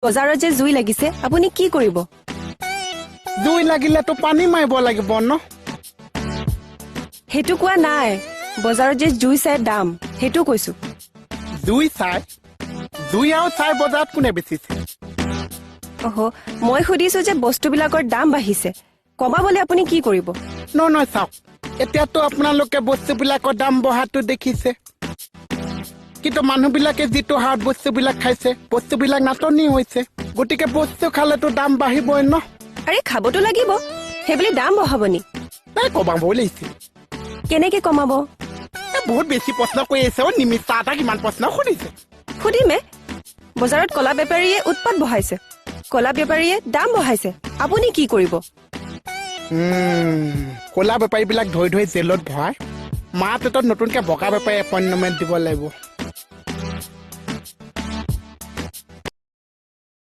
বজাৰত যে জুই লাগিছে, আপুনি কি কৰিব? জুই লাগিলেতো পানী মাৰিব লাগিব ন। সেইটো কোৱা নাই, বজাৰত যে জুই চাই দাম, সেইটো কৈছো। জুই চাই? জুই আৰু চাই বজাৰত কোনে বেচিছে? অহ, মই সুধিছো যে বস্তুবিলাকৰ দাম বাঢ়িছে, কমাবলৈ আপুনি কি কৰিব? নহয় নহয়, চাওক, এতিয়াতো আপোনালোকে বস্তুবিলাকৰ দাম বঢ়াটো দেখিছে, কিন্তু মানুহবিলাকে যিটো হাৰত বস্তুবিলাক খাইছে, বস্তুবিলাক নাটনি হৈছে। গতিকে বস্তু খালেতো দাম বাঢ়িবই ন। আৰে খাবতো লাগিব, সেইবুলি দাম বঢ়াব নি? নাই, কমাবই লাগিছিল। কেনেকে কমাব? বহুত বেছি প্ৰশ্ন কৰি আছে অ, নিমিষা এটাক ইমান প্ৰশ্ন সুধিছে। সুধিমে, বজাৰত কলা বেপাৰীয়ে উৎপাত বঢ়াইছে, কলা বেপাৰীয়ে দাম বঢ়াইছে, আপুনি কি কৰিব? কলা বেপাৰীবিলাক ধৰি ধৰি জেলত ভৰাই মাৰ্কেটত নতুনকে বগা বেপাৰী এপইণ্টমেণ্ট দিব লাগিব।